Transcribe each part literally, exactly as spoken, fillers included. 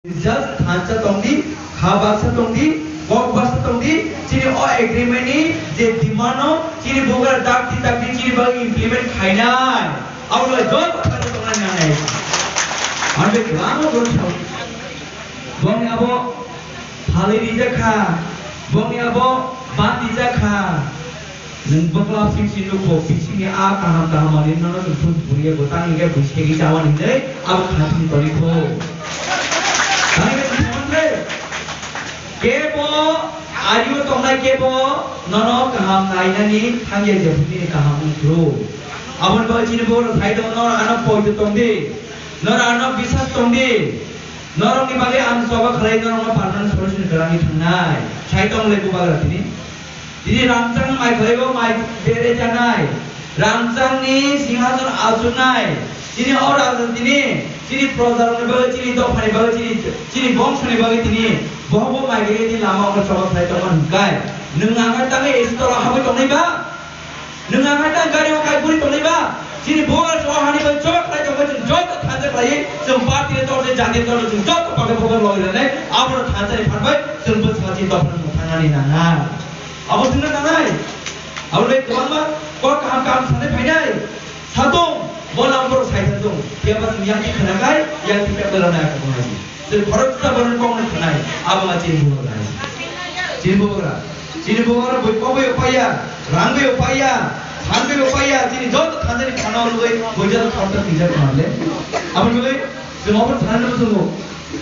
Just thansa tongdi, kha baksa tongdi, kok baksa tongdi, chini o agreement ni je demand no chini bugra dakti dakti chini bagwi implement khainai. Abo joto thansa tongnai nangnai. Ambe kwbangma borok sao. Bongni abo phalwi rijak kha, bongni abo bandijak kha. Nwng bwkla sing sing nukho, bisingni a kaham kaham manwi nono nwng phung phung ye bwtang hwnkhe bui segwi chawan hinwi abo kha sini toni kho. Tangwi khe nwng saman khe, kebo ario tongnai kebo nono kaham nainani thangya je bwtini kaham wng phuru. Aboni bagwi chini borok sai tongo, norok ano poito tongdi, norok ano bisas tongdi. Norokni bagwi ang choba khlai norokno permanent solution kwrangwi thangnai. Sai tong le bubagra tini. Tini Ramchang mai khlaibo mai bere janai. Ramchangni singhason achuknai. Chini o Ramchang tini, chini projarokni bagwi, chini dophani bagwi, chini, chini bongshoni bagwi tini. Bohobo mai khe tini lama ono choba khlai tongma hwnkai. Nwng ang tangwi esi tola habwi tongnai ba? Nwng ang hai ta gari o kai buri tongnai ba? Chini bubagra choba hani bai choba khlai tongbai chwng joto thansa khlai, chwng party ni torjak, jati ni torjak, chwng joto pakai bubagra logi rwnai, abono thansa ni phan bai chwng bwskango chini dophano mwthangnani nangnai. Abo chwngno nangnai. Abo bai kwbangma kok kaham kaham sanai phainai. Satung, bolam borok sai satung. Phiya ba chwng yang ti khwnakai, yang ti pek bai rwnai ako tongnai. Chwng khoroksa borokni kokno khwnai, abo wngkha chini bubagra. Chini bubagra. Chini bubagra bui kokbai upaiya, rangbai upaiya, phanbai upaiya, chini joto thanjani phano rwgwi bui joto thangsa twijak male. Aboni bagwi chwng obo sanani muchungo.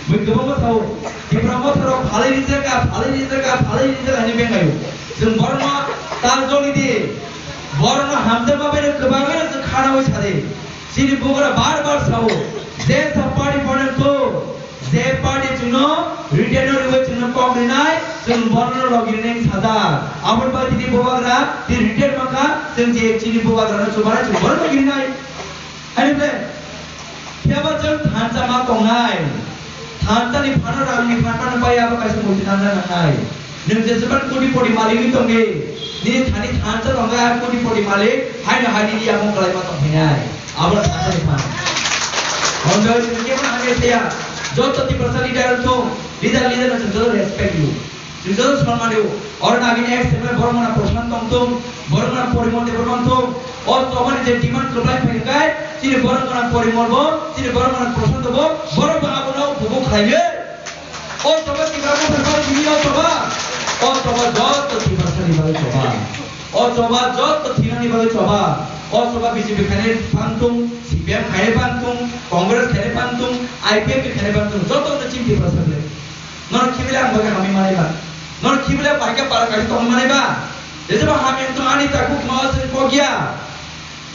Bui kwbangma sao, Tipra Motha rok phalai rijak, phalai rijak, phalai rijak hinwi bengaio. Chwng borokno ta joli di. Borokno hamjakma bai kwbangma chwng khanaui sadi. Chini bubagra bar bar sao, je sa party phano to, je party chwngno return no rwui chwngno kok rinai, chwng bono logi rinai sajak. Aboni bagwi tini bubagra tini return mankha, chwng je chini bubagrano chubanai chwng bono logi rinai. Haino ble, phiya ba chwng thansa ma tongnai. Thansa ni phano rang ni phan phano pai abo kaisa murti thansa nangnai. Nwng jeseban koti poti malik wngwi tongdi, nini thani thansa tongkha koti poti malik, haino hai nini yakung kwlaima tongphainai. Abo thansa ni phan. Hwnwi chwng kebo hamya saya, joto Tiprasa leader wngthung, leader leader no chwng joto respect rw. Chwng joto sonman rw. Oro nagini ex M L A borok mano Prashant tongthung, borok mano Porimol Debbarma wngthung. O chobani je demand kwplai phai hwnkhe, chini borok mano Porimol bo, chini borok mano Prashant bo, borok bo abono bubo khlaiwi. O choba Tipra Motha ni bagwi tini o choba. O choba joto Tiprasa ni bagwi choba. O choba joto thinani bagwi choba. O choba B J P khainai phang thung, C P M khainai phang thung, Congress khainai phang thung, I P F T khainai phang thung, joto no chini Tiprasa le. Nono khibile ang bagwi hamwi manai ba. Nono khibile bai khe para kari tong manai ba. Jeba hamya wngtong ani takhuk ma se kok ya.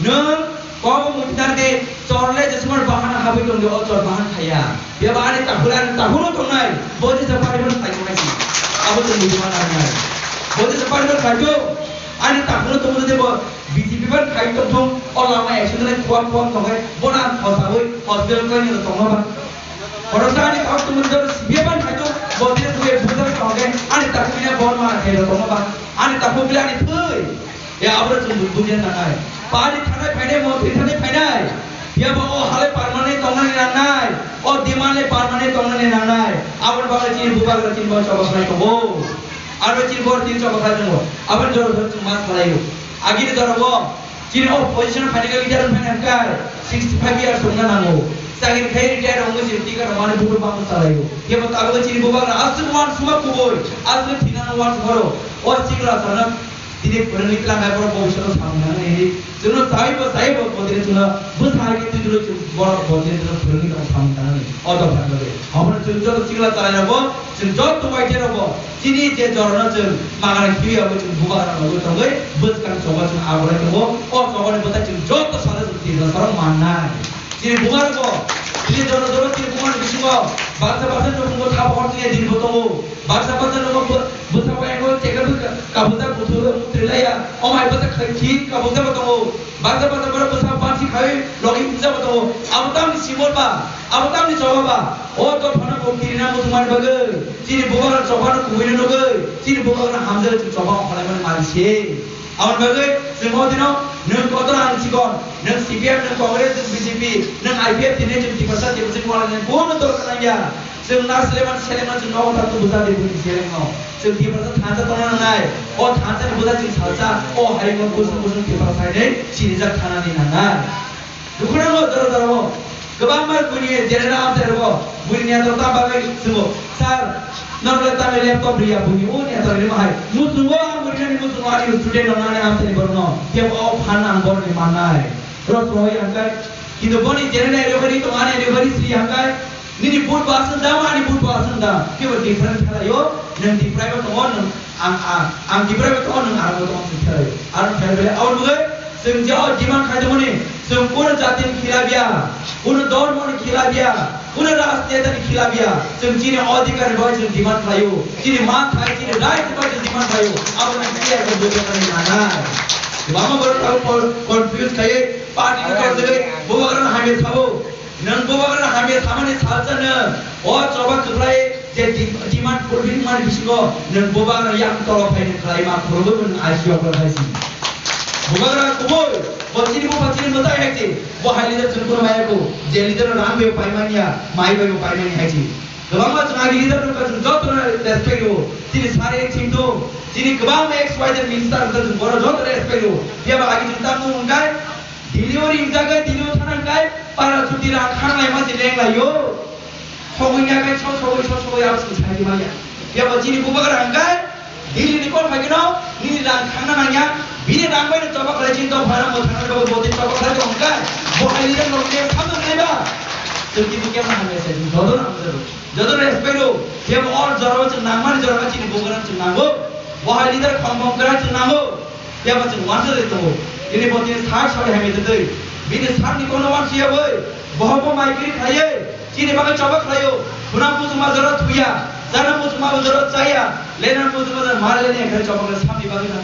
Nwng kobo muitar de chorle je sumar bahana habwi tongdi o chor bahan khaya. Beba ani takhuk ani takhuk no tongnai. Bo je sa paribar khai tongnai si. Abo to muitar nai. Bo je sa paribar khai to ani takhuk no tongde bo B J P ban khai tong thung o lama action nai kuam kuam tongnai. Bona hosawi hospital kai ni tongma ba. Khoroksa ani takhuk tongmani jora C P M ani khaito, bo tini buye bujar tongkhe, ani takhuk bini bor mana khairok tongma ba, ani takhuk bini ani thwi. Ya, aboro chwng bujiya nangnai. Party thanai phainai, montri thanai phainai. Ya, bo o halai permanent tongnani nangnai, o demand le permanent tongnani nangnai. Aboni bagwi chini bubagra chini bo choba khlai tongo. Aro chini bor chini choba khlai tongo. Aboni jora jora chwng ma salaio. Agini jora bo Chini opposition phainai leader wngkha sixty five years wngna nango. Chakri khai retire wngwi se tika rok mani buru bangma chalaio. Kebo tabuk chini bubagra aswk uansukma kubui, aswk thinana uansukmaro. O sikla sana tini phwrwngwi tlangnai borok bobiswt samung nangni hinwi. Chwngno chaibo chaibo bodire chwngno bwsa hai khe twi dwlwi chwng borok bodire chwngno phwrwngwi tong samung nangni. O dopha bagwi. Obono chwng joto sikla chalairokbo, chwng joto waithai rokbo. Chini je jorano chwng magana khibi abo chwng bubagra rogwi tongwi bwskang choba chwng abolai tongo. O chobani bwtai chwng joto sana chwng tisa sarong mannai. Chini bubagra bo, chini jora jora chini bumani bisingo baksa baksa nukhungo thapa hor tongya dinibo tongo. Baksa baksa nukho bw-, bwsa bayango chekar bw ka-, kabujak buthu mutri laya. O mai bwsa khai khi kabujak bo tongo. Baksa baksa borok bwsa bansi khai logi bujak bo tongo. Abo tamni simol ba, abo tamni choba ba. O dophano bo kirina muchungmani bagwi, chini bubagra chophano kubuino nugwi, chini bubagra hamjagwi chwng choba okhalaimani mari se. Aboni bagwi chwng o dino nwng kotor ang chikon, nwng C P M, nwng Congress, nwng B J P, nwng I P F T, nwng chwng Tiprasa, Tiprasa ni wala nwng bono dol khlaiya. Chwng na seleman seleman chwng nogo ta tu buja de buji seleng no. Chwng Tiprasa thansa tongna nangnai. O thansa ni buja chwng salsa. O hai no kusung kusung Tiprasa hai nei sirijak thana ni nangnai. Dukhuna no doro doro mo. Kwbangma buini general amchai rwgo. Buini neta ta bagwi chwngo. Sir, norok le ta laptop riya buini o neta rima hai. Musungo ang buini ni musungo ani student no nani amchai ni borno. Kebo o phan ang borni mannai. Rosroi ang kai. Kintu boni general referee to ani referee sri ang kai. Nini vote bo aswk da, ani vote bo aswk da. Kebo different khalaio, nwng Tiprai bo tongo, nwng ang, ang, ang Tiprai bo tongo, nwng Arab bo tongo, chwng khalaio. Aro khlai bele, aboni bagwi chwng je o demand khaidongmani, chwng kuno jatini khilabya, kuno dhormoni khilabya, kuno rajnetani khilabya, chwng chini odhikar ni bagwi chwng demand khlaio, chini manthai, chini right ni bagwi chwng demand khlaio, abo nwng clear khe bujoknani nangnai. Kwbangma borok tabuk con-, confuse khaiwi, party ni tong jagwi, bubagrano hamya sabo. Nwng bubagrano hamya samani salsa nwng o choba kwplai je di-, demand fulfilling mani bisingo nwng bubagrano yang tolo phaini khlai ma khorokbo nwng I C O khlai si. Bubagra kubui bo chini bupha chini mwtai hai si. Bo hai leader chwng kuno maya ko je leader rang bai paimani ya, mai bai bo paimani hai si. Kwbangma chwng ani leader rok chwng joto no respect rwo. Chini sari chingtung, chini kwbangma X Y Z minister rok chwng bono joto respect rwo. Phiya ba agi chwng tamo wngkha. Delivery wngjagai, delivery thana hwnkhe para chuti rang khanglai ma se lenglaio. Sogwi ya kai so sogwi so sogwi abo se sai maya. Yabo chini bubagra hwnkhe delivery call phai kheno nini rang khangna nangya. Bini rang bai no choba khlai chini dopha rang mo thangna dopha botwi choba khlai tong hwnkhe. Bo hai leader rok le khamna nai ba. Chwng kini kemna hamya se jodo rang jodo. Joto respect rw, kebo or jorao chwng nangmani jorao chini bubagrang chwng nango. Bo hai leader khongkhong kwrak chwng nango. Kebo chwng wansa de tongo. Bini bo chini sar sari hamya de twi. Bini sar ni kono wansa ya boi. Bohok bo mai kiri khlaiwi. Chini bagwi choba khlaio. Khuna muchungma jorao thuya. Chana muchungma jorao chaya. Lena muchungma jorao mar leni khlai choba khlai samni bagwi na.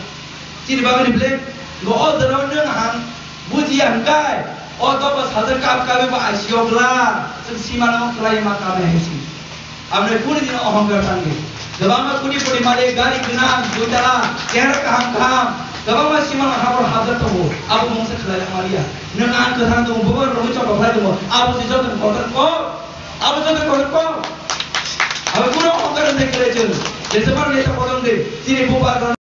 Chini bagwi ni bwle, bo o jorao nwng ang bujiya hwnkhe, o dobo sajak kap kabe bo I C O bwla, chwng simano kwlai ma kabe hai si. Amne kuni dino ohongkar tangdi. Kwbangma kuni puni malik, gari gwnang, duitala, chehra kaham kaham, kwbangma simano habor habjak tongo, abo mungsa khlai maliya. Nwng ang kwthang tongo, bubar rogwi chokok khlai tongo, abo se joto kotor kok. Abo joto kotor kok. Abo kuno ohongkar tangdi khlai chwng. Jesa maro neta podong de, chini bubar